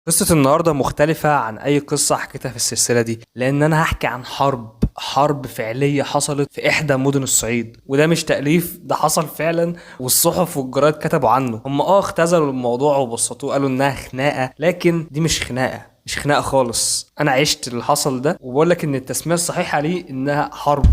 قصة النهاردة مختلفة عن أي قصة حكيتها في السلسلة دي، لأن أنا هحكي عن حرب فعلية حصلت في إحدى مدن الصعيد، وده مش تأليف، ده حصل فعلا والصحف والجرايد كتبوا عنه. هم اختزلوا الموضوع وبسطوه، قالوا إنها خناقة، لكن دي مش خناقة، مش خناقة خالص. أنا عشت اللي حصل ده وبقول لك إن التسمية الصحيحة ليه إنها حرب.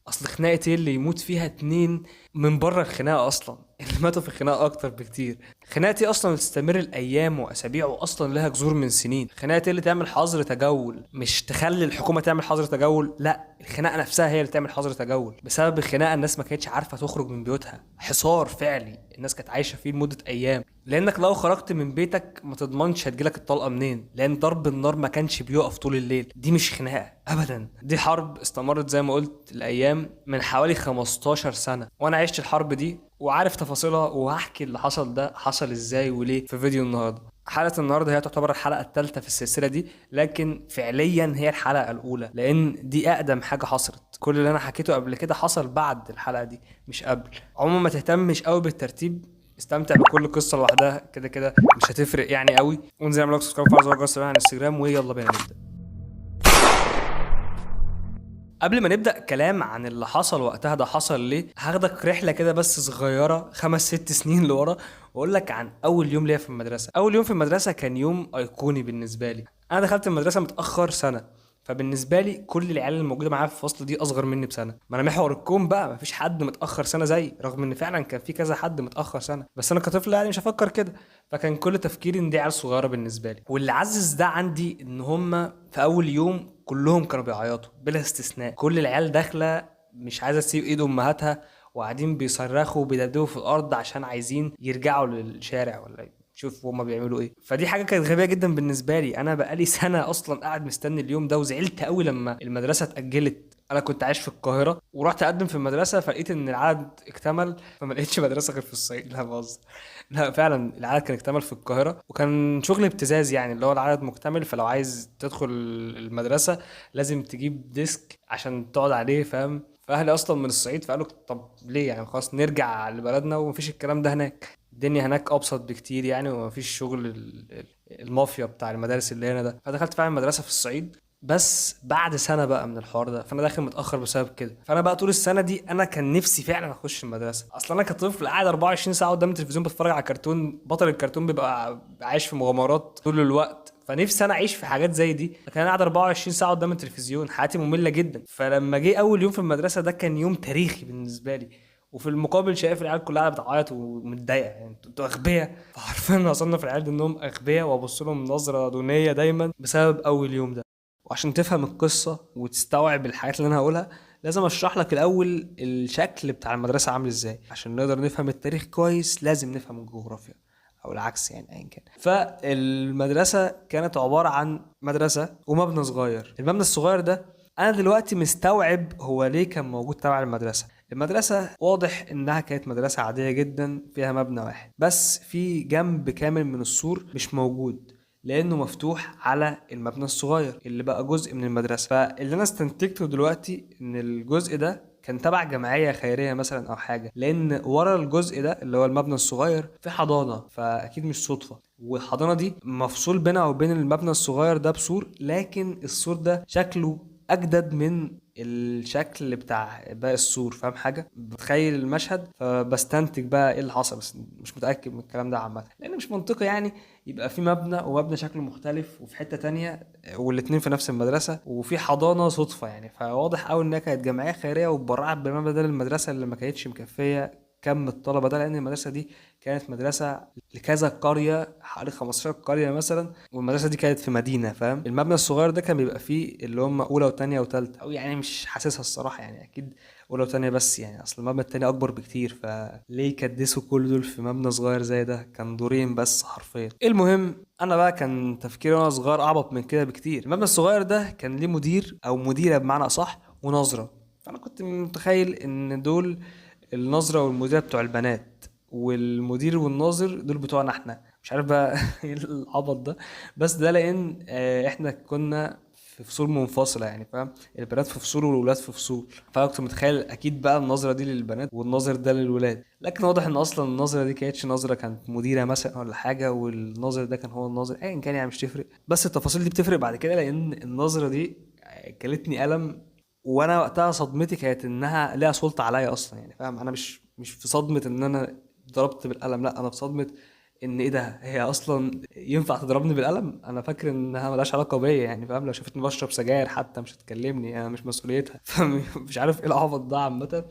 أصل خناقة إيه اللي يموت فيها 2 من بره الخناقة أصلا؟ اللي ماتوا في الخناقة أكتر بكتير. خناقة إيه أصلا اللي تستمر الأيام وأسابيع وأصلا لها جذور من سنين؟ خناقة إيه اللي تعمل حظر تجول؟ مش تخلي الحكومة تعمل حظر تجول، لا، الخناقة نفسها هي اللي تعمل حظر تجول. بسبب الخناقة الناس ما كانتش عارفة تخرج من بيوتها، حصار فعلي الناس كانت عايشة فيه لمدة أيام، لأنك لو خرجت من بيتك ما تضمنش هتجيلك الطلقة منين، لأن ضرب النار ما كانش بيقف طول الليل. دي مش خناقة أبدا، دي حرب استمرت زي ما قلت الأيام من حوالي 15 سنة، وأنا عشت الحرب دي وعارف تفاصيلها، وهحكي اللي حصل ده حصل ازاي وليه في فيديو النهارده. حلقة النهارده هي تعتبر الحلقة الثالثة في السلسلة دي، لكن فعليا هي الحلقة الأولى، لأن دي أقدم حاجة حصلت. كل اللي أنا حكيته قبل كده حصل بعد الحلقة دي مش قبل. عموما ما تهتمش قوي بالترتيب، استمتع بكل قصة لوحدها، كده كده مش هتفرق يعني قوي. وانزل اعمل like subscribe وفعل زر الجرس على الانستجرام، ويلا بينا نبدأ. قبل ما نبدأ كلام عن اللي حصل وقتها ده حصل ليه، هاخدك رحلة كده بس صغيرة 5-6 سنين لورا، وأقول لك عن أول يوم ليا في المدرسة. أول يوم في المدرسة كان يوم أيقوني بالنسبة لي. أنا دخلت المدرسة متأخر سنة، فبالنسبة لي كل العيال اللي موجودة معايا في الفصل دي أصغر مني بسنة. ما أنا محور الكون بقى، مفيش حد متأخر سنة زيي، رغم إن فعلاً كان في كذا حد متأخر سنة، بس أنا كطفل يعني مش هفكر كده، فكان كل تفكيري إن دي عيال صغيرة بالنسبة لي. واللي عزز ده عندي إن هم في أول يوم كلهم كانوا بيعيطوا بلا استثناء، كل العيال داخلة مش عايزة تسيب إيد أمهاتها، وقاعدين بيصرخوا وبيدبدبوا في الأرض عشان عايزين يرجعوا للشارع ولا شوف هما بيعملوا ايه. فدي حاجة كانت غبية جدا بالنسبة لي، انا بقالي سنة اصلا قاعد مستني اليوم ده، وزعلت قوي لما المدرسة اتاجلت. انا كنت عايش في القاهرة ورحت اقدم في المدرسة، فلقيت ان العدد اكتمل، فما لقيتش مدرسه غير في الصعيد. لا بهزر، لا فعلا العدد كان اكتمل في القاهرة، وكان شغل ابتزاز يعني، اللي هو العدد مكتمل، فلو عايز تدخل المدرسة لازم تجيب desk عشان تقعد عليه، فاهم؟ فاهلي اصلا من الصعيد، فقالوا طب ليه يعني، خلاص نرجع لبلدنا ومفيش الكلام ده هناك، الدنيا هناك ابسط بكتير يعني، ومفيش شغل المافيا بتاع المدارس اللي هنا ده. فدخلت فعلا مدرسه في الصعيد، بس بعد سنة بقى من الحوار ده، فانا داخل متاخر بسبب كده. فانا بقى طول السنة دي انا كان نفسي فعلا اخش المدرسة، اصل انا كطفل قاعد 24 ساعة قدام التلفزيون بتفرج على كرتون، بطل الكرتون بيبقى عايش في مغامرات طول الوقت، فنفسي انا اعيش في حاجات زي دي. لكن انا قاعد 24 ساعة قدام التلفزيون، حياتي مملة جدا. فلما جه اول يوم في المدرسة ده كان يوم تاريخي بالنسبة لي، وفي المقابل شايف العيال كلها بتعيط ومتضايقه، يعني انتوا اغبياء. فحرفيا اصنف العيال دي انهم اغبياء، وابص لهم نظره دونية دايما بسبب اول يوم ده. وعشان تفهم القصة وتستوعب الحاجات اللي انا هقولها، لازم اشرح لك الاول الشكل بتاع المدرسة عامل ازاي. عشان نقدر نفهم التاريخ كويس لازم نفهم الجغرافيا، او العكس يعني ايا كان. فالمدرسه كانت عبارة عن مدرسه ومبنى صغير. المبنى الصغير ده انا دلوقتي مستوعب هو ليه كان موجود تبع المدرسة. المدرسة واضح انها كانت مدرسه عادية جدا فيها مبنى واحد بس، في جنب كامل من السور مش موجود لانه مفتوح على المبنى الصغير اللي بقى جزء من المدرسة. فاللي انا استنتجته دلوقتي ان الجزء ده كان تبع جمعية خيرية مثلا او حاجة، لان ورا الجزء ده اللي هو المبنى الصغير في حضانة، فاكيد مش صدفة. والحضانه دي مفصول بينها وبين المبنى الصغير ده بسور، لكن السور ده شكله اجدد من الشكل بتاع باقي السور، فاهم حاجة؟ بتخيل المشهد فبستنتج بقى ايه اللي حصل، بس مش متاكد من الكلام ده عامة، لان مش منطقي يعني يبقى في مبنى ومبنى شكله مختلف وفي حتة تانية والاتنين في نفس المدرسة وفي حضانة صدفة يعني. فواضح قوي انها كانت جمعية خيرية واتبرعت بالمبنى ده للمدرسة اللي ما كانتش مكفيه كم الطلبة ده، لان المدرسة دي كانت مدرسه لكذا قرية، حوالي 15 قرية مثلا، والمدرسة دي كانت في مدينة، فاهم؟ المبنى الصغير ده كان بيبقى فيه اللي هم اولى وثانيه وثالثه، او يعني مش حاسسها الصراحة يعني، اكيد اولى وثانيه بس يعني، اصل المبنى الثاني اكبر بكتير، فليه كدسوا كل دول في مبنى صغير زي ده؟ كان دورين بس حرفيا. المهم انا بقى كان تفكيري وانا صغير اعبط من كده بكتير. المبنى الصغير ده كان ليه مدير او مديره بمعنى اصح ونظره، فانا كنت متخيل ان دول النظرة والمديرة بتوع البنات، والمدير والناظر دول بتوعنا احنا، مش عارف بقى ايه العبط ده، بس ده لان احنا كنا في في فصول منفصلة يعني فاهم، البنات في فصول والولاد في فصول. فانا كنت متخيل اكيد بقى النظرة دي للبنات والنظر ده للولاد، لكن واضح ان اصلا النظرة دي كانتش نظره، كانت مديره مثلا ولا حاجة، والنظر ده كان هو الناظر، ايا كان يعني مش تفرق. بس التفاصيل دي بتفرق بعد كده، لان النظرة دي كلتني قلم، وانا وقتها صدمتي كانت انها ليها سلطة عليا اصلا يعني فاهم. انا مش في صدمة ان انا ضربت بالقلم، لا انا في صدمة ان ايه ده، هي اصلا ينفع تضربني بالقلم؟ انا فاكر انها ملهاش علاقة بيا يعني فاهم، لو شافتني بشرب سجاير حتى مش هتكلمني، انا مش مسؤوليتها. فمش عارف ايه العبط ده عامة،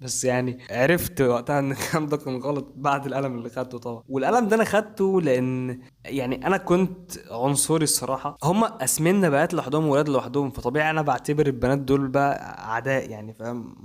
بس يعني عرفت وقتها ان الكلام ده كان غلط بعد القلم اللي خدته طبعا. والقلم ده انا خدته لان يعني انا كنت عنصري الصراحة، هم قاسميننا بنات لوحدهم وولاد لوحدهم، فطبيعي انا بعتبر البنات دول بقى اعداء يعني فاهم،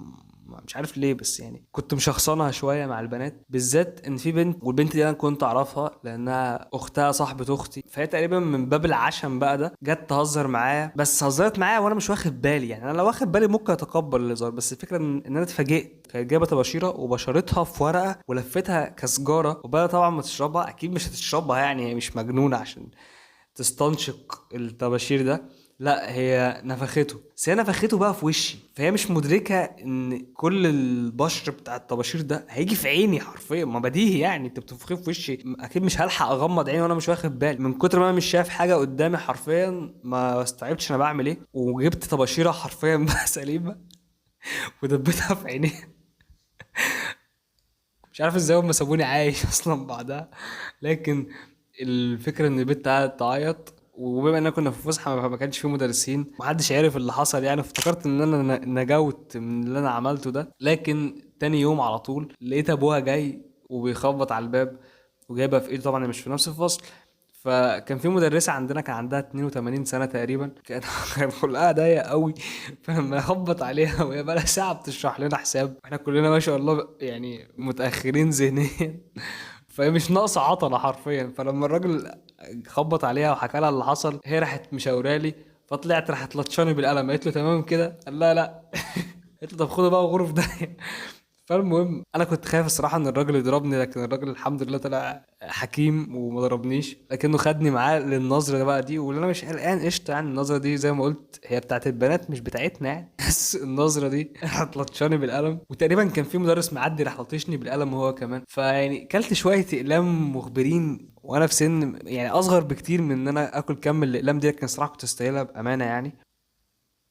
مش عارف ليه، بس يعني كنت مشخصنها شوية مع البنات، بالذات ان في بنت، والبنت دي انا كنت اعرفها لانها اختها صاحبه اختي، فهي تقريبا من باب العشم بقى ده جت تهزر معايا، بس هزرت معايا وانا مش واخد بالي يعني، انا لو واخد بالي ممكن اتقبل الهزار، بس الفكرة ان انا اتفاجئت. كانت جايبه طباشيره وبشرتها في ورقة ولفتها كسجاره، وبقى طبعا ما تشربها، اكيد مش هتشربها يعني، هي مش مجنونة عشان تستنشق الطباشير ده، لا هي نفخته، بس هي نفخته بقى في وشي، فهي مش مدركه ان كل البشر بتاع الطباشير ده هيجي في عيني حرفيا، ما بديهي يعني انت بتنفخيه في وشي، اكيد مش هلحق اغمض عيني وانا مش واخد بالي، من كتر ما انا مش شايف حاجة قدامي حرفيا ما استوعبتش انا بعمل ايه، وجبت طباشيره حرفيا بقى سليمة ودبيتها في عيني. مش عارف ازاي هم سابوني عايش اصلا بعدها. لكن الفكرة ان البنت قعدت تعيط، وبما اننا كنا في فسحة ما كانش فيه مدرسين، محدش عرف اللي حصل يعني، افتكرت ان انا نجوت من اللي انا عملته ده. لكن تاني يوم على طول لقيت ابوها جاي وبيخبط على الباب وجايبها في ايده، طبعا مش في نفس الفصل. فكان في مدرسه عندنا كان عندها 82 سنة تقريبا، كانت خلقها ضيق قوي، فلما خبط عليها وهي بقى لها ساعة بتشرح لنا حساب، احنا كلنا ما شاء الله يعني متاخرين ذهنيا، فهي مش ناقصه عطله حرفيا. فلما الراجل خبط عليها وحكى لها اللي حصل، هي راحت مشاورالي، فطلعت راحت لطشاني بالقلم، قالت له تمام كده؟ قال لها لا. قالت له طب خده بقى وغرف ده. فالمهم انا كنت خايف الصراحة ان الراجل يضربني، لكن الراجل الحمد لله طلع حكيم وما ضربنيش، لكنه خدني معاه للنظره ده بقى دي، واللي انا مش قلقان قشطه يعني، النظرة دي زي ما قلت هي بتاعت البنات مش بتاعتنا يعني. بس النظرة دي راحت لطشاني بالقلم، وتقريبا كان في مدرس معدي راح لطشني بالقلم هو كمان. فيعني كلت شوية اقلام مخبرين وانا في سن يعني اصغر بكتير من ان انا اكل كم الاقلام دي، لكن الصراحة كنت استاهلها بامانه يعني.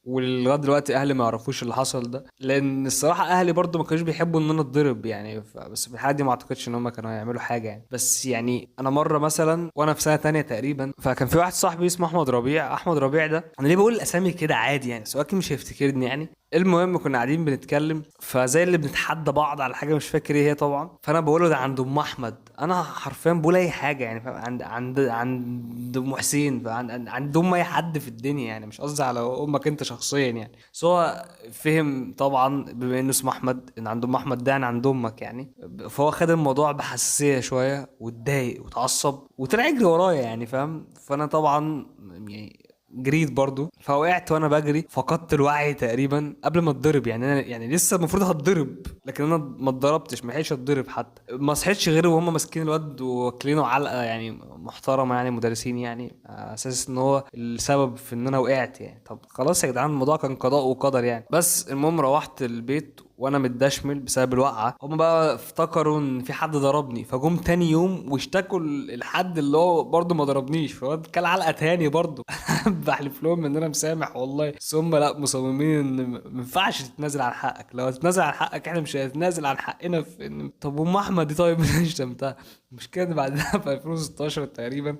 ولغاية دلوقتي اهلي ما يعرفوش اللي حصل ده، لان الصراحة اهلي برضو ما كانوش بيحبوا ان انا اتضرب يعني، بس في الحالة دي ما اعتقدش ان هم كانوا هيعملوا حاجة يعني. بس يعني انا مرة مثلا وانا في سنة تانية تقريبا، فكان في واحد صاحبي اسمه احمد ربيع. احمد ربيع ده انا ليه بقول الاسامي كده عادي يعني، سواء مش هيفتكرني يعني. المهم كنا قاعدين بنتكلم، فزي اللي بنتحدى بعض على حاجة مش فاكر ايه هي طبعا، فانا بقول له ده عند ام احمد، انا حرفيا بقول اي حاجة يعني، عند عند ام حسين، عند ام اي حد في الدنيا يعني، مش قصدي على امك انت شخصيا يعني. بس هو فهم طبعا بما انه اسمه احمد ان عند ام احمد ده يعني عند امك يعني، فهو خد الموضوع بحساسيه شوية واتضايق واتعصب وطلع يجري ورايا يعني فاهم. فانا طبعا يعني جريت برضو، فوقعت وانا بجري، فقدت الوعي تقريبا قبل ما اتضرب يعني، انا يعني لسه المفروض هتضرب لكن انا ما اتضربتش، ما لحقتش اتضرب حتى، ما صحيتش غير وهم ماسكين الواد وواكلينه علقه يعني محترمه يعني، مدرسين يعني، على اساس ان هو السبب في ان انا وقعت يعني. طب خلاص يا جدعان الموضوع كان قضاء وقدر يعني. بس المهم روحت البيت وانا متدشمل بسبب الوقعة، هم بقى افتكروا ان في حد ضربني، فجم تاني يوم واشتكوا الحد اللي هو برضه ما ضربنيش، فهو كان علقه تاني برضه. بحلف لهم ان انا مسامح والله، بس هم لا مصممين ان ما ينفعش تتنازل عن حقك، لو هتتنازل عن حقك احنا مش هنتنازل عن حقنا في ان طب ام احمد دي طيب اللي شتمتها. المشكلة ان بعدها في 2016 تقريبا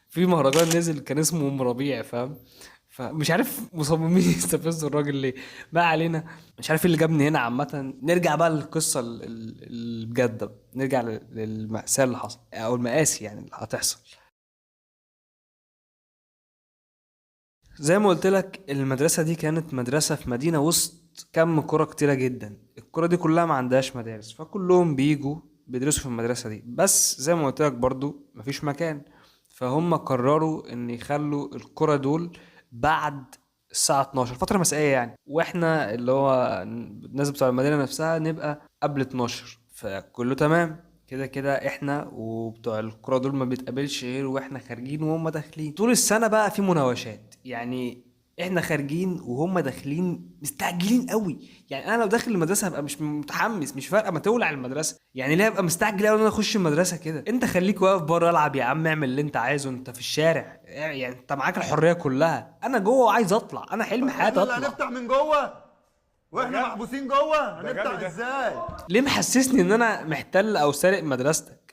في مهرجان نزل كان اسمه ام ربيع فاهم، فمش عارف مصممين يستفزوا الراجل ليه. ما علينا، مش عارف ايه اللي جابني هنا عامة. نرجع بقى للقصة الجادة، نرجع للمأساة اللي حصل او المآسي يعني اللي هتحصل. زي ما قلت لك المدرسة دي كانت مدرسه في مدينة وسط كم قرى كتيرة جدا، القرى دي كلها ما عندهاش مدارس، فكلهم بيجوا بيدرسوا في المدرسة دي، بس زي ما قلت لك برضو مفيش مكان، فهم قرروا ان يخلوا القرى دول بعد الساعة 12 فترة مسائية يعني، واحنا اللي هو الناس بتوع المدينة نفسها نبقى قبل 12، فكله تمام كده كده احنا وبتوع القرى دول ما بيتقابلش غير واحنا خارجين وهم داخلين. طول السنة بقى في مناوشات يعني، احنا خارجين وهم داخلين مستعجلين قوي. يعني انا لو داخل المدرسة هبقى مش متحمس، مش فارقه ما تولع المدرسة، يعني ليه ابقى مستعجل قوي ان انا اخش المدرسة كده؟ انت خليك واقف بره، العب يا عم، اعمل اللي انت عايزه، انت في الشارع يعني انت معاك الحرية كلها. انا جوه وعايز اطلع، انا حلم حياتي اطلع. هنفتح من جوه واحنا محبوسين جوه، هنفتح ازاي؟ ليه محسسني ان انا محتل او سارق مدرستك؟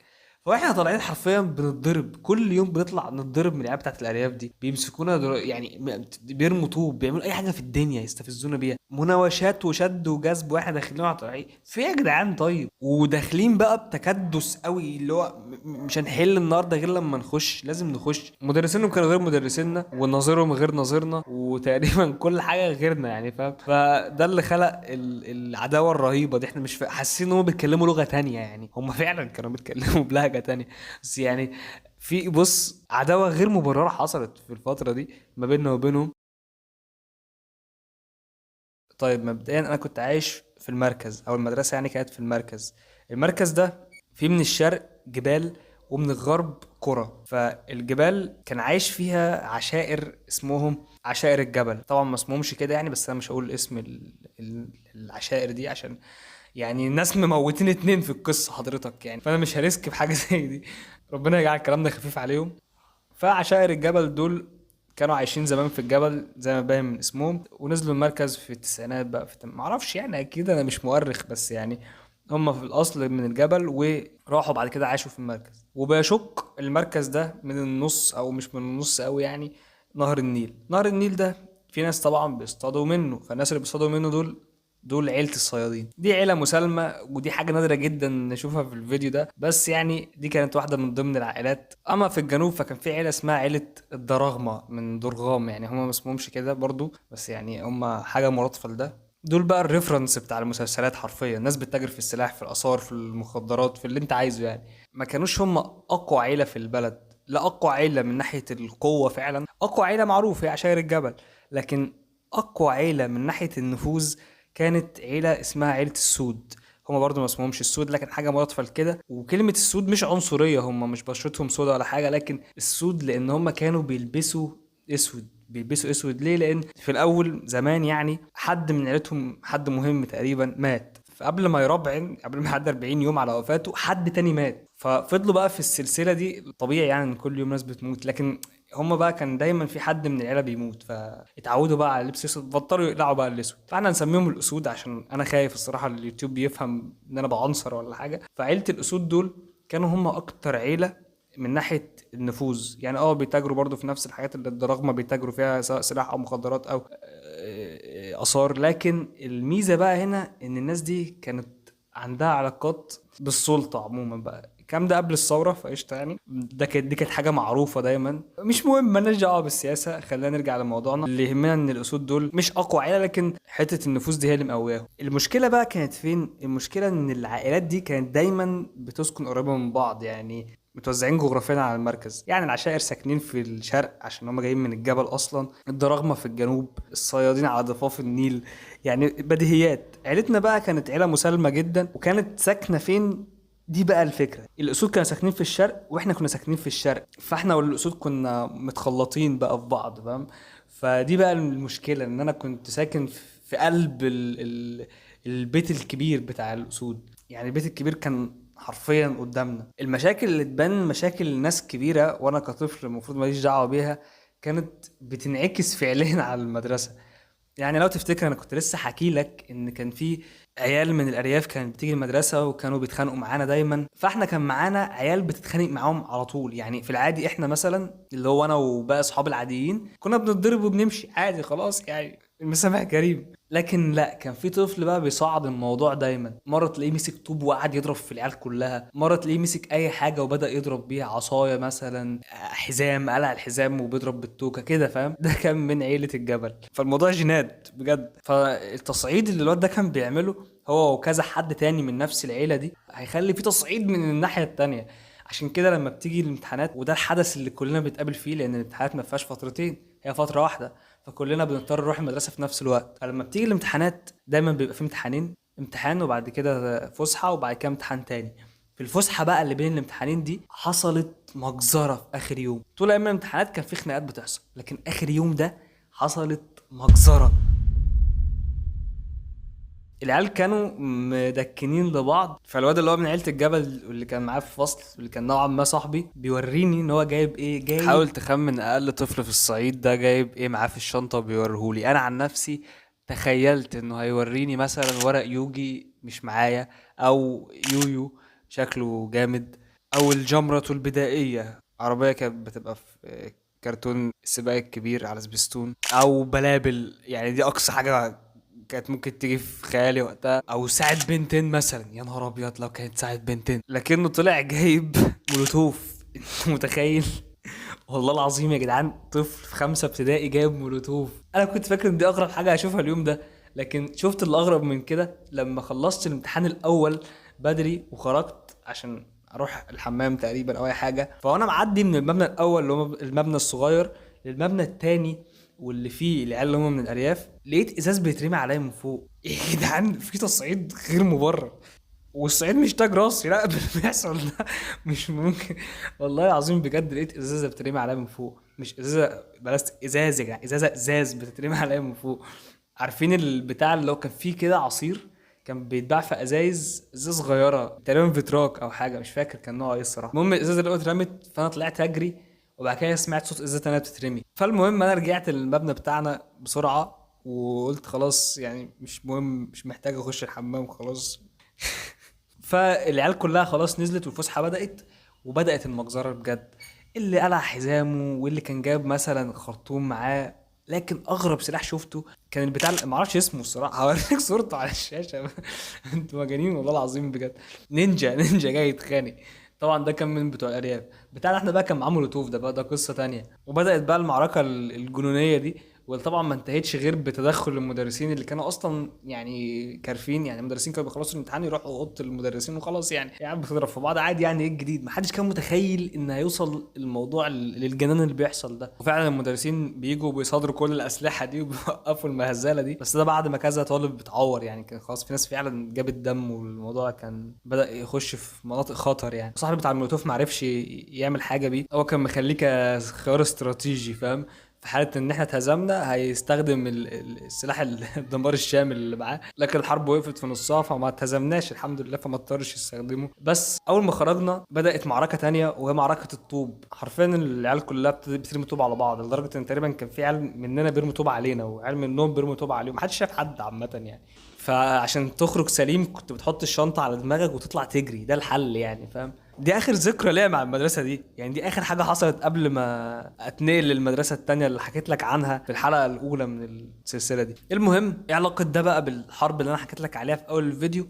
فاحنا طالعين حرفيا بنتضرب كل يوم، بنطلع نتضرب من العيال بتاعت الارياف دي، بيمسكونا يعني بيرموا طوب، بيعملوا اي حاجة في الدنيا يستفزونا بيها، مناوشات وشد وجذب واحنا داخلين على طالعين في يا جدعان. طيب وداخلين بقى بتكدس قوي، اللي هو مش هنحل النهارده غير لما نخش، لازم نخش. مدرسينهم كانوا غير مدرسيننا، وناظرهم غير ناظرنا، وتقريبا كل حاجة غيرنا يعني، فاهم؟ فده اللي خلق العداوة الرهيبة دي. احنا مش حاسين ان هم بيتكلموا لغة تانية، يعني هم فعلا كانوا بيتكلموا بلهجة تانية، بس يعني في بص عداوة غير مبررة حصلت في الفترة دي ما بيننا وبينهم. طيب مبدئيا انا كنت عايش في المركز، او المدرسة يعني كانت في المركز. المركز ده في من الشرق جبال ومن الغرب قرى، فالجبال كان عايش فيها عشائر اسمهم عشائر الجبل. طبعا ما اسمهمش كده يعني، بس انا مش هقول اسم العشائر دي عشان يعني الناس مموتين 2 في القصة حضرتك يعني، فأنا مش هريسك بحاجة زي دي، ربنا يجعل الكلام ده خفيف عليهم. فعشائر الجبل دول كانوا عايشين زمان في الجبل زي ما باين من اسمهم، ونزلوا المركز في التسعينات بقى، في معرفش يعني، أكيد أنا مش مؤرخ، بس يعني هم في الأصل من الجبل وراحوا بعد كده عاشوا في المركز. وبيشق المركز ده من النص، أو مش من النص أوي يعني، نهر النيل. نهر النيل ده في ناس طبعا بيصطادوا منه، فالناس اللي بيصطادوا منه دول عيلة الصيادين. دي عيلة مسالمة، ودي حاجة نادرة جدا نشوفها في الفيديو ده، بس يعني دي كانت واحدة من ضمن العائلات. أما في الجنوب فكان في عيلة اسمها عيلة الدراغمة، من درغام يعني، هما ما اسمهمش كده برضو، بس يعني هما حاجة مرادفة لده. دول بقى ال reference بتاع المسلسلات حرفيا، الناس بتتاجر في السلاح، في الآثار، في المخدرات، في اللي انت عايزه يعني. ما كانوش هما أقوى عيلة في البلد، لا أقوى عيلة من ناحية القوة فعلا، أقوى عيلة معروف هي عشائر الجبل، لكن أقوى عيلة من ناحية النفوذ كانت عيلة اسمها عيلة السود. هما برضو ما اسمهمش السود، لكن حاجة مرادفة لكده. وكلمة السود مش عنصرية، هما مش بشرتهم سودا ولا حاجة، لكن السود لأن هما كانوا بيلبسوا اسود. بيلبسوا اسود ليه؟ لأن في الأول زمان يعني حد من عيلتهم، حد مهم تقريبا، مات، فقبل ما يربعن، قبل ما يعدي 40 يوم على وفاته، حد تاني مات، ففضلوا بقى في السلسلة دي. طبيعي يعني إن كل يوم ناس بتموت، لكن هما بقى كان دايما في حد من العيلة بيموت، فاتعودوا بقى على اللبس الاسود، بطلوا يقلعوا بقى الاسود. فاحنا نسميهم الاسود عشان انا خايف الصراحة اليوتيوب بيفهم ان انا بعنصر ولا حاجة. فعيله الاسود دول كانوا هما اكتر عيله من ناحية النفوذ يعني، بيتاجروا برضو في نفس الحاجات اللي الدراغمه بيتاجروا فيها، سواء سلاح او مخدرات او اثار. لكن الميزة بقى هنا ان الناس دي كانت عندها علاقات بالسلطة عموما بقى، الكلام ده قبل الثورة، فقشطه يعني، دي كانت حاجة معروفة دايما. مش مهم، مالناش دعوه بالسياسة، خلينا نرجع لموضوعنا. اللي يهمنا ان الاسود دول مش اقوى عيله، لكن حتة النفوذ دي هي اللي مقوياهم. المشكلة بقى كانت فين؟ المشكلة ان العائلات دي كانت دايما بتسكن قريبه من بعض، يعني متوزعين جغرافيا على المركز. يعني العشائر ساكنين في الشرق عشان هم جايين من الجبل اصلا، الدراغمه في الجنوب، الصيادين على ضفاف النيل، يعني بديهيات. عيلتنا بقى كانت عيله مسالمه جدا، وكانت ساكنة فين؟ دي بقى الفكرة. الاسود كانوا ساكنين في الشرق واحنا كنا ساكنين في الشرق، فاحنا والاسود كنا متخلطين بقى في بعض، فاهم؟ فدي بقى المشكلة، ان انا كنت ساكن في قلب البيت الكبير بتاع الاسود، يعني البيت الكبير كان حرفيا قدامنا. المشاكل اللي تبان مشاكل ناس كبيرة وانا كطفل المفروض ماليش دعوه بيها، كانت بتنعكس فعليا على المدرسة. يعني لو تفتكر انا كنت لسه حكي لك ان كان في عيال من الارياف كانت بتيجي المدرسة وكانوا بيتخانقوا معانا دايما، فاحنا كان معانا عيال بتتخانق معاهم على طول. يعني في العادي احنا مثلا اللي هو انا وباقي اصحاب العاديين كنا بنتضرب وبنمشي عادي خلاص، يعني المسامح كريم. لكن لا، كان في طفل بقى بيصعد الموضوع دايما، مرة تلاقيه مسك طوب وقعد يضرب في العيال كلها، مرة تلاقيه مسك اي حاجة وبدا يضرب بيها، عصاية مثلا، حزام، قلع الحزام وبيضرب بالتوكه كده، فاهم؟ ده كان من عيله الجبل، فالموضوع جينات بجد. فالتصعيد اللي الواد ده كان بيعمله هو وكذا حد تاني من نفس العيلة دي هيخلي في تصعيد من الناحية التانية. عشان كده لما بتيجي الامتحانات، وده الحدث اللي كلنا بنتقابل فيه لان الامتحانات ما فيهاش فترتين، هي فترة واحدة، فكلنا بنضطر نروح المدرسة في نفس الوقت. فلما بتيجي الامتحانات دايما بيبقى في امتحانين، امتحان وبعد كده فسحة وبعد كده امتحان تاني. في الفسحة بقى اللي بين الامتحانين دي حصلت مجزرة في اخر يوم. طول ايام الامتحانات كان في خناقات بتحصل، لكن اخر يوم ده حصلت مجزرة. العيال كانوا مدكنين لبعض، فالواد اللي هو من عيله الجبل واللي كان معاه في الفصل واللي كان نوعا ما صاحبي بيوريني ان هو جايب ايه. جايب، حاول تخمن اقل طفل في الصعيد ده جايب ايه معاه في الشنطة وبيوريهولي. انا عن نفسي تخيلت انه هيوريني مثلا ورق يوجي مش معايا، او يويو شكله جامد، او الجمرة البدائية، عربية كانت بتبقى في كرتون السباق الكبير على سبيستون، او بلابل، يعني دي اقصى حاجة كانت ممكن تيجي في خيالي وقتها، او ساعة بنتين مثلا، يا نهار ابيض لو كانت ساعة بنتين. لكنه طلع جايب مولوتوف. انت متخيل؟ والله العظيم يا جدعان طفل في 5 ابتدائي جايب مولوتوف. انا كنت فاكر ان دي اغرب حاجة هشوفها اليوم ده، لكن شفت الاغرب من كده لما خلصت الامتحان الاول بدري وخرجت عشان اروح الحمام تقريبا او اي حاجة، فانا معدي من المبنى الاول اللي هو المبنى الصغير للمبنى الثاني واللي فيه العيال اللي هم من الارياف، لقيت ازاز بيترمي عليا من فوق. يا جدعان في تصعيد غير مبرر، والصعيد مش تاج راسي، لا اللي بيحصل ده مش ممكن والله العظيم بجد. لقيت ازازة بترمي عليا من فوق، مش ازازة بلاستيك، ازاز يا جدعان، ازازة ازاز بتترمي عليا من فوق. عارفين البتاع اللي هو كان فيه كده عصير، كان بيتباع في ازايز، ازازة صغيرة تقريبا فيتراك او حاجة، مش فاكر كان نوعه ايه الصراحة. المهم الازازه اللي اترمت، فانا طلعت اجري، وبعد كده سمعت صوت ازازة تانية بتترمي. فالمهم انا رجعت للمبنى بتاعنا بسرعة وقلت خلاص يعني مش مهم، مش محتاج اخش الحمام خلاص. فالعيال كلها خلاص نزلت والفسحه بدات، وبدات المجزرة بجد. اللي قلع حزامه واللي كان جاب مثلا خرطوم معاه. لكن اغرب سلاح شفته كان البتاع ما اعرفش اسمه الصراحة، هوريك صورته على الشاشة. انتوا مجانين والله العظيم بجد. نينجا، نينجا جاي يتخانق. طبعا ده كان من بتوع الارياف. بتاعنا احنا بقى كان معاه مولوتوف، ده بقى ده قصة تانية. وبدات بقى المعركة الجنونيه دي، وطبعا ما انتهتش غير بتدخل المدرسين اللي كانوا اصلا يعني كارفين، يعني المدرسين كانوا بيخلصوا الامتحان يروحوا اوضة المدرسين وخلاص، يعني بتضرب في بعض عادي، يعني ايه الجديد؟ ما حدش كان متخيل ان هيوصل الموضوع للجنان اللي بيحصل ده. وفعلا المدرسين بيجوا بيصادروا كل الاسلحة دي وبيوقفوا المهزلة دي، بس ده بعد ما كذا طالب اتعور، يعني كان خلاص في ناس فعلا جابت دم والموضوع كان بدا يخش في مناطق خطر. يعني صاحبي بتاع المولوتوف ما عرفش يعمل حاجة بيه، هو كان مخليه كخيار استراتيجي، فاهم؟ في حالة إن إحنا اتهزمنا هيستخدم السلاح الدمار الشامل اللي معاه، لكن الحرب وقفت في نصها فما اتهزمناش الحمد لله، فما اضطرش يستخدمه. بس أول ما خرجنا بدأت معركة تانية، وهي معركة الطوب. حرفيا العيال كلها بترمي طوب على بعض، لدرجة إن تقريبا كان في عيال مننا بيرموا طوب علينا وعيال منهم بيرموا طوب عليهم، محدش شاف حد عامة يعني. فعشان تخرج سليم كنت بتحط الشنطة على دماغك وتطلع تجري، ده الحل يعني، فاهم؟ دي اخر ذكرى ليا مع المدرسة دي، يعني دي اخر حاجة حصلت قبل ما اتنقل للمدرسة التانية اللي حكيت لك عنها في الحلقة الاولى من السلسلة دي. المهم ايه علاقة ده بقى بالحرب اللي انا حكيت لك عليها في اول الفيديو؟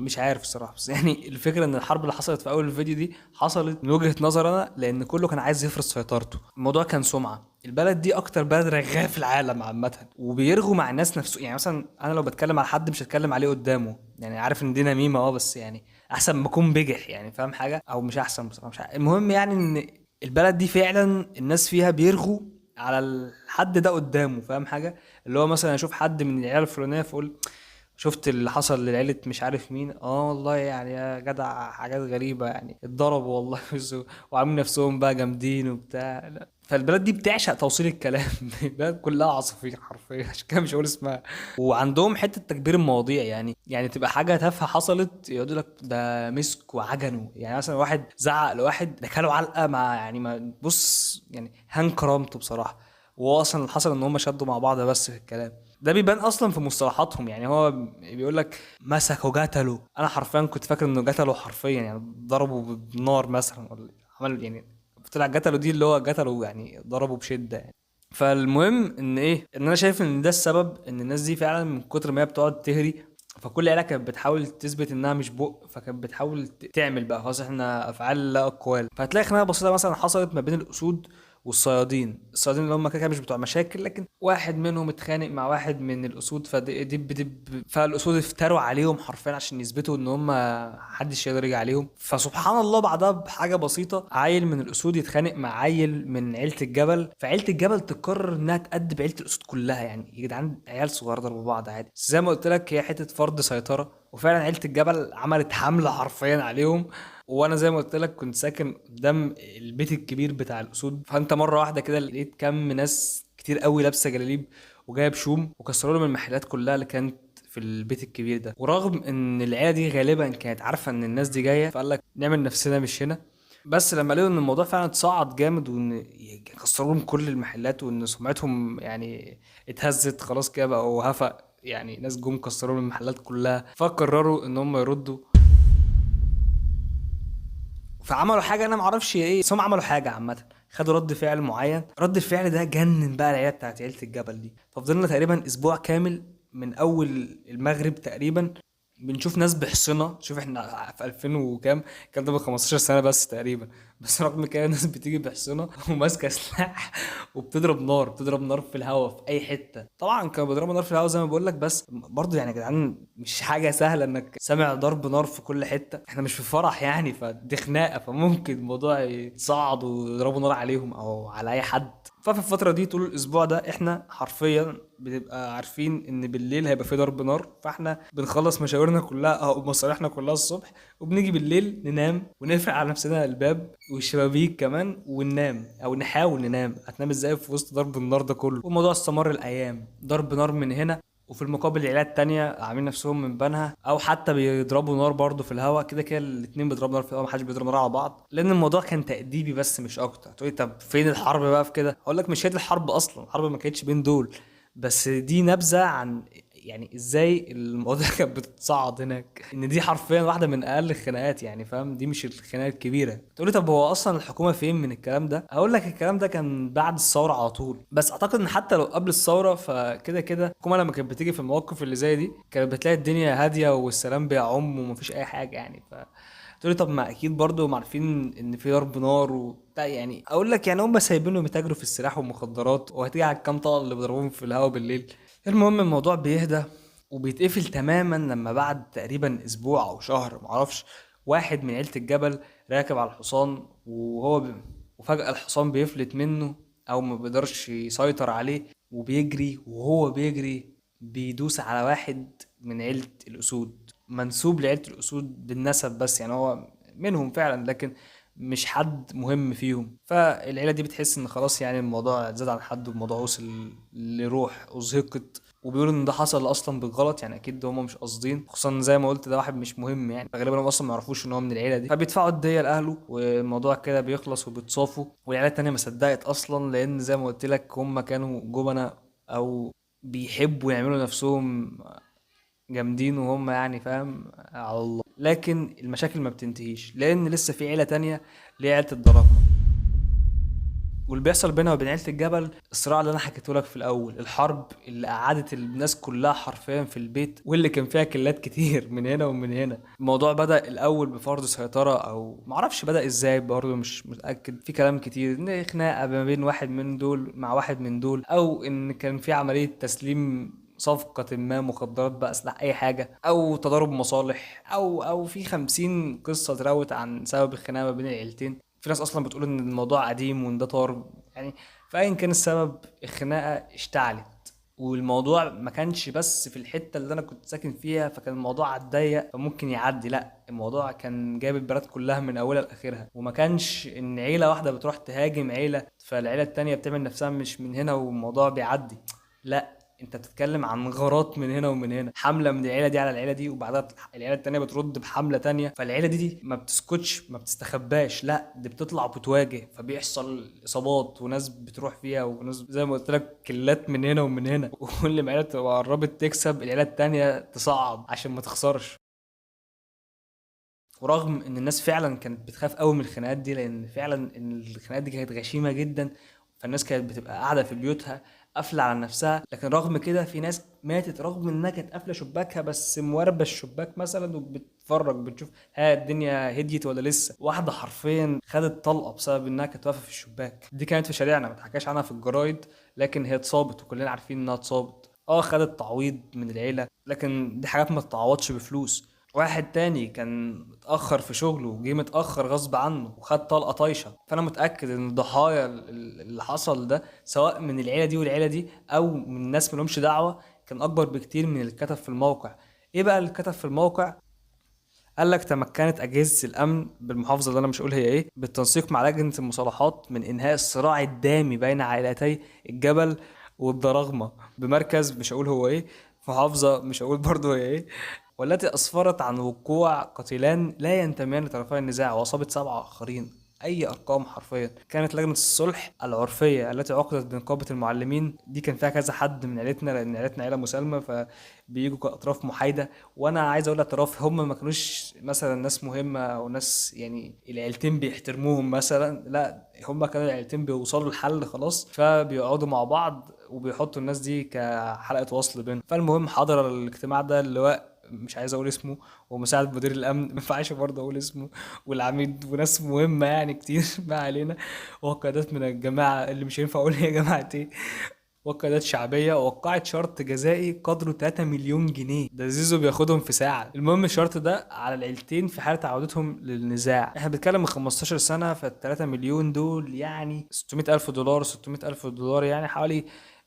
مش عارف الصراحة، بس يعني الفكرة ان الحرب اللي حصلت في اول الفيديو دي حصلت من وجهه نظر انا لان كله كان عايز يفرض سيطرته. الموضوع كان سمعه، البلد دي اكتر بلد رغايه في العالم عامة، وبيرغوا مع الناس نفسه. يعني مثلا انا لو بتكلم على حد مش هتكلم عليه قدامه، يعني عارف ان دي نميمة بس يعني احسن ما اكون بجح، يعني فاهم حاجة؟ او مش احسن بصراحة، مش عارف. المهم يعني ان البلد دي فعلا الناس فيها بيرغوا على الحد ده قدامه، فاهم حاجة؟ اللي هو مثلا اشوف حد من العيال الفلانية فاقول شفت اللي حصل للعيلة مش عارف مين، والله يعني يا جدع حاجات غريبة يعني، اتضربوا والله وعاملين نفسهم بقى جامدين وبتاع. لا. فالبلد دي بتعشق توصيل الكلام، البلد كلها عصافير حرفيا، عشان كده مش هقول اسمها. وعندهم حتة تكبير المواضيع، يعني تبقى حاجة تافهة حصلت يقعدوا لك ده مسك وعجنوا. يعني مثلا واحد زعق لواحد ده كلوا علقة مع يعني ما بص يعني هان كرامته بصراحة، وهو اصلا اللي حصل ان هم شدوا مع بعض بس في الكلام ده بيبان اصلا في مصطلحاتهم. يعني هو بيقول لك مسكوا قتلوا، انا حرفيا كنت فاكر انه قتلوا حرفيا يعني ضربوا بالنار مثلا ولا عمل، يعني طلع قتلوا دي اللي هو قتلوا يعني ضربوا بشده يعني. فالمهم ان ايه، ان انا شايف ان ده السبب ان الناس دي فعلا من كتر ما هي بتقعد تهري، فكل عيله كانت بتحاول تثبت انها مش بق، فكانت بتحاول تعمل بقى خلاص احنا افعال لا اقوال. فهتلاقي خناقه بسيطة مثلا حصلت ما بين الاسود والصيادين، الصيادين اللي هم كده كده مش بتوع مشاكل، لكن واحد منهم اتخانق مع واحد من الاسود فدب دب، فالاسود افتروا عليهم حرفيا عشان يثبتوا ان هم محدش يقدر يجي عليهم. فسبحان الله بعدها بحاجة بسيطة عيل من الاسود يتخانق مع عيل من عيله الجبل، فعيله الجبل تقرر انها تأدب عيله الاسود كلها. يعني يا جدعان عيال صغيرة ضربوا بعض عادي، بس زي ما قلت لك هي حتة فرض سيطرة، وفعلا عيله الجبل عملت حمله حرفيا عليهم. وانا زي ما قلت لك كنت ساكن قدام البيت الكبير بتاع الاسود، فانت مرة واحدة كده لقيت كم ناس كتير قوي لابسه جلاليب وجاية بشوم، وكسروا لهم المحلات كلها اللي كانت في البيت الكبير ده. ورغم ان العيلة دي غالبا كانت عارفه ان الناس دي جاية، فقال لك نعمل نفسنا مش هنا. بس لما لقوا ان الموضوع فعلا اتصاعد جامد، وان كسروا لهم كل المحلات، وان سمعتهم يعني اتهزت خلاص كده بقوا هفق، يعني ناس جم كسروا لهم المحلات كلها، فقرروا ان هم يردوا. فعملوا حاجة انا معرفش ايه، بس هم عملوا حاجة عامة، خدوا رد فعل معين. رد الفعل ده جنن بقى العيلة بتاعت عيله الجبل دي. ففضلنا تقريبا اسبوع كامل من اول المغرب تقريبا بنشوف ناس بحصنه. شوف احنا في 2000 وكام، الكلام ده من 15 سنة بس تقريبا، بس رغم كده الناس بتيجي بحصنه وماسكه سلاح وبتضرب نار، بتضرب نار في الهواء في اي حتة. طبعا كانوا بيضربوا نار في الهواء زي ما بقول لك، بس برضه يعني يا جدعان مش حاجة سهلة انك سامع ضرب نار في كل حتة، احنا مش في فرح يعني، فدي خناقه، فممكن الموضوع يتصعد ويضربوا نار عليهم او على اي حد. ففي الفترة دي طول الأسبوع ده إحنا حرفيا بنبقى عارفين إن بالليل هيبقى في ضرب نار، فإحنا بنخلص مشاورنا كلها أو مصالحنا كلها الصبح، وبنيجي بالليل ننام ونقفل على نفسنا الباب والشبابيك كمان وننام، أو نحاول ننام. هتنام إزاي في وسط ضرب النار ده كله؟ والموضوع استمر الأيام، ضرب نار من هنا، وفي المقابل العيلات التانية عاملين نفسهم من بنها، او حتى بيضربوا نار برضه في الهواء. كده كده الاتنين بيضربوا نار في الهواء، محدش بيضرب نار على بعض، لان الموضوع كان تأديبي بس مش اكتر. تقولي طب فين الحرب بقى في كده؟ اقول لك مش هي دي الحرب اصلا، الحرب ما كانتش بين دول، بس دي نبذة عن يعني ازاي المواضيع كانت بتتصعد هناك، ان دي حرفيا واحدة من اقل الخناقات يعني، فاهم؟ دي مش الخناقة الكبيرة. تقولي طب هو اصلا الحكومة فين من الكلام ده؟ هقول لك الكلام ده كان بعد الثورة على طول، بس اعتقد ان حتى لو قبل الثورة فكده كده الحكومة لما كانت بتيجي في المواقف اللي زي دي كانت بتلاقي الدنيا هادية والسلام بيعم ومفيش اي حاجة يعني. ف تقولي طب ما اكيد برضو ما عارفين ان في ضرب نار وبتاع، يعني اقول لك يعني هم سايبينهم يتاجروا في السلاح والمخدرات، وهتيجي على الكام طلقه اللي بيضربوهم في الهواء بالليل. المهم الموضوع بيهدى وبيتقفل تماما لما بعد تقريبا اسبوع او شهر معرفش، واحد من عيله الجبل راكب على الحصان وفجأة الحصان بيفلت منه او ما بيقدرش يسيطر عليه، وبيجري، وهو بيجري بيدوس على واحد من عيلة الأسود، منسوب لعيلة الأسود بالنسب بس، يعني هو منهم فعلا لكن مش حد مهم فيهم. فالعيلة دي بتحس ان خلاص يعني الموضوع زاد عن حد والموضوع وصل لروح أزهقت، وبيقولوا ان ده حصل اصلا بالغلط، يعني اكيد هم مش قاصدين، خصوصا زي ما قلت ده واحد مش مهم يعني، فغالبا هم اصلا ما يعرفوش ان هو من العيلة دي، فبيدفعوا الدية لاهله والموضوع كده بيخلص وبيتصافوا. والعيلة التانية ما صدقت اصلا، لان زي ما قلت لك هم كانوا جبنه او بيحبوا يعملوا نفسهم جامدين وهم يعني فاهم على الله. لكن المشاكل ما بتنتهيش، لان لسه في عيله تانية اللي هي عيله الدراغمه، واللي بيحصل بينها وبين عيله الجبل الصراع اللي انا حكيته لك في الاول، الحرب اللي قعدت الناس كلها حرفيا في البيت، واللي كان فيها كلات كتير من هنا ومن هنا. الموضوع بدا الاول بفرض سيطرة، او معرفش بدا ازاي برضه مش متاكد، في كلام كتير ان خناقه ما بين واحد من دول مع واحد من دول، او ان كان في عملية تسليم صفقة ما، مخدرات بقى، سلاح، أي حاجة، أو تضارب مصالح، أو في 50 قصة تروت عن سبب الخناقة ما بين العيلتين. في ناس أصلا بتقول إن الموضوع قديم وإن ده طار يعني، فأيا كان السبب الخناقة اشتعلت، والموضوع ما كانش بس في الحتة اللي أنا كنت ساكن فيها فكان الموضوع عالضيق فممكن يعدي، لأ الموضوع كان جايب البلد كلها من أولها لآخرها، وما كانش إن عيلة واحدة بتروح تهاجم عيلة فالعيلة التانية بتعمل نفسها مش من هنا والموضوع بيعدي، لأ انت بتتكلم عن غارات من هنا ومن هنا، حمله من العيلة دي على العيلة دي، وبعدها العيلة التانية بترد بحمله تانية، فالعيله دي ما بتسكتش ما بتستخباش، لا دي بتطلع وبتواجه، فبيحصل اصابات وناس بتروح فيها وناس زي ما قلت لك كلات من هنا ومن هنا، وكل ما عيله تبقى قربت تكسب العيلة التانية تصعد عشان ما تخسرش. ورغم ان الناس فعلا كانت بتخاف قوي من الخناقات دي، لان فعلا الخناقات دي كانت غشيمه جدا، فالناس كانت بتبقى قاعدة في بيوتها قافله على نفسها، لكن رغم كده في ناس ماتت رغم انها كانت قافله شباكها، بس مواربه الشباك مثلا وبتتفرج بتشوف ها الدنيا هديت ولا لسه. واحدة حرفيا خدت طلقه بسبب انها كانت واقفة في الشباك، دي كانت في شارعنا ما اتحكاش عنها في الجرايد، لكن هي اتصابت وكلنا عارفين انها اتصابت، خدت تعويض من العيلة، لكن دي حاجات ما تتعوضش بفلوس. واحد تاني كان متأخر في شغله وجه متأخر غصب عنه وخد طلقة طايشة. فأنا متأكد إن الضحايا اللي حصل ده سواء من العيلة دي والعيلة دي أو من ناس ملهمش دعوة كان أكبر بكتير من اللي اتكتب في الموقع. إيه بقى اللي اتكتب في الموقع؟ قال لك تمكنت اجهزة الامن بالمحافظة اللي انا مش هقول هي ايه بالتنسيق مع لجنة المصالحات من انهاء الصراع الدامي بين عائلتي الجبل والدراغمه بمركز مش هقول هو ايه في محافظة مش هقول برضه هي ايه، والتي اسفرت عن وقوع قتيلان لا ينتميان لطرفي النزاع واصابه 7 اخرين. اي ارقام حرفيا. كانت لجنة الصلح العرفية التي عقدت بنقابه المعلمين دي كان فيها كذا حد من عيلتنا، لان عيلتنا عيله مسالمه فبييجوا كاطراف محايدة. وانا عايز اقول اطراف هم ما كانوش مثلا ناس مهمة او ناس يعني العيلتين بيحترموهم مثلا، لا هم كانوا العيلتين بيوصلوا لحل خلاص، فبيقعدوا مع بعض وبيحطوا الناس دي كحلقه وصل بينهم. فالمهم حضر الاجتماع ده اللواء مش عايز اقول اسمه، ومساعد مدير الامن ما ينفعش برضه اقول اسمه، والعميد وناس مهمة يعني كتير ما علينا، وقيادات من الجماعة اللي مش هينفع اقول هي جماعة ايه، وقيادات شعبية، وقعت شرط جزائي قدره 3 مليون جنيه. ده زيزو بياخدهم في ساعة. المهم الشرط ده على العيلتين في حاله عودتهم للنزاع. احنا بنتكلم من 15 سنة، فال 3 مليون دول يعني 600,000 دولار، 600,000 دولار يعني حوالي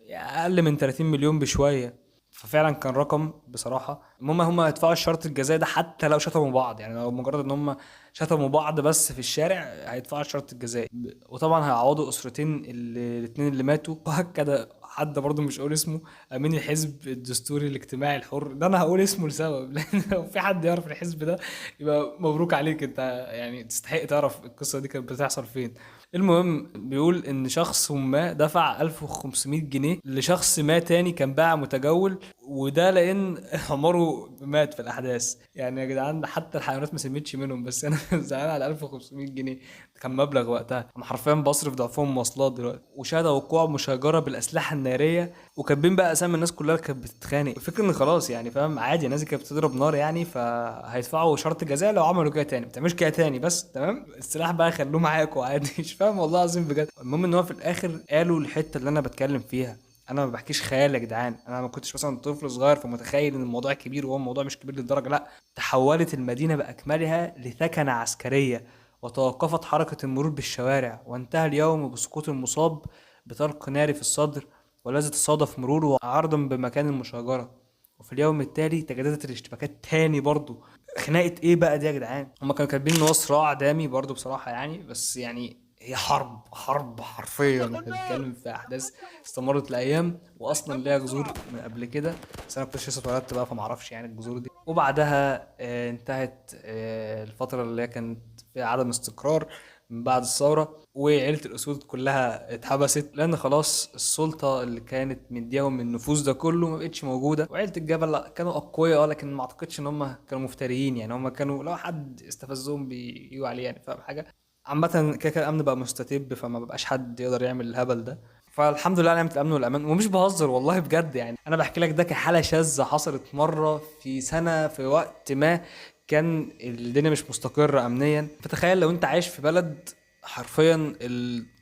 اقل من 30 مليون بشوية. ففعلا كان رقم بصراحة. المهم هم هيدفعوا الشرط الجزائي ده حتى لو شتموا بعض، يعني لو مجرد ان هم شتموا بعض بس في الشارع هيدفعوا الشرط الجزائي، وطبعا هيعوضوا اسرتين الاثنين اللي ماتوا. وهكذا حد برضه مش هقول اسمه، امين الحزب الدستوري الاجتماعي الحر ده انا هقول اسمه لسبب، لان لو في حد يعرف الحزب ده يبقى مبروك عليك، انت يعني تستحق تعرف القصة دي كانت بتحصل فين. المهم بيقول ان شخص ما دفع 1500 جنيه لشخص ما تاني كان باع متجول، وده لان عمره مات في الاحداث. يعني يا جدعان حتى الحيوانات ما سمتش منهم، بس انا زعلان على 1500 جنيه، كان مبلغ وقتها. انا حرفيا بصرف ضعفهم مواصلات دلوقتي. وشهد وقوع مشاجره بالاسلحة النارية، وكاتبين بقى اسامي الناس كلها اللي كانت بتتخانق. الفكرة ان خلاص يعني فاهم عادي، الناس كانت بتضرب نار يعني، فهيدفعوا شرط جزاء لو عملوا كده تاني، ما تعملوش كده تاني بس تمام. السلاح بقى خلوه معاكم عادي، مش فاهم والله العظيم بجد. المهم ان هو في الاخر قالوا الحتة اللي انا بتكلم فيها. انا ما بحكيش خيال يا جدعان، انا ما كنتش مثلا طفل صغير فمتخيل ان الموضوع كبير وهو الموضوع مش كبير للدرجة، لا. تحولت المدينة باكملها لثكنه عسكرية، وتوقفت حركة المرور بالشوارع، وانتهى اليوم بسقوط المصاب بطلق ناري في الصدر والذي تصادف مروره عرضا بمكان المشاجره. وفي اليوم التالي تجددت الاشتباكات تاني برضو. خناقه ايه بقى دي يا جدعان؟ هما كانوا كاتبين ان هو صراع دامي برضو بصراحة يعني، بس يعني هي حرب، حرب حرفيا. احنا بنتكلم في احداث استمرت لايام، واصلا ليها جذور من قبل كده، بس انا كنتش لسه اتولدت بقى فما اعرفش يعني الجذور دي. وبعدها انتهت الفترة اللي هي كانت فيها عدم استقرار من بعد الثورة، وعيلة الاسود كلها اتحبست، لان خلاص السلطة اللي كانت مدياهم النفوذ ده كله ما بقتش موجودة. وعيلة الجبل لا كانوا اقوياء، لكن ما اعتقدش ان هم كانوا مفتريين يعني، هم كانوا لو حد استفزهم بيجوا عليه يعني، فاهم حاجة؟ عامة كده كده الأمن بقى مستتب، فما بقاش حد يقدر يعمل الهبل ده. فالحمد لله على نعمة الأمن والأمان. ومش بهزر والله بجد يعني، أنا بحكي لك ده كحالة شاذة حصلت مرة في سنة في وقت ما كان الدنيا مش مستقرة أمنيا. فتخيل لو أنت عايش في بلد حرفيا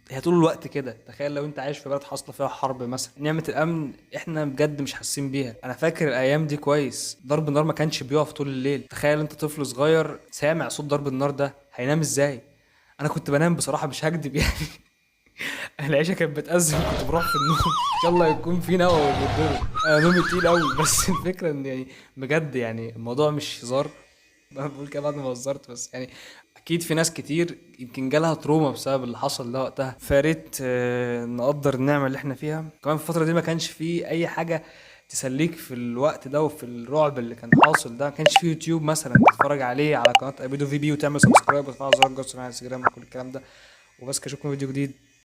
هي طول الوقت كده، تخيل لو انت عايش في بلد حاصله فيها حرب مثلا. نعمه الامن احنا بجد مش حاسين بيها. انا فاكر الايام دي كويس، ضرب النار ما كانش بيقف طول الليل. تخيل انت طفل صغير سامع صوت ضرب النار ده، هينام ازاي؟ انا كنت بنام بصراحة مش هكدب يعني، العيشة كانت بتأزم، كنت بروح في النوم ان شاء الله يكون في نوى وبتضرب، انا نومي تقيل قوي. بس الفكرة ان يعني بجد يعني الموضوع مش هزار، انا بقول كده بعد ما هزرت، بس يعني اكيد في ناس كتير يمكن جالها تروما بسبب اللي حصل ده وقتها. فياريت نقدر النعمة اللي احنا فيها. كمان في الفترة دي ما كانش في اي حاجة تسليك في الوقت ده وفي الرعب اللي كان حاصل ده، ما كانش في يوتيوب مثلا تتفرج عليه على قناة ابيدو في بي وتعمل subscribe وتفعل زر الجرس على انستجرام وكل الكلام ده. وبس كده، اشوفكم في فيديو جديد.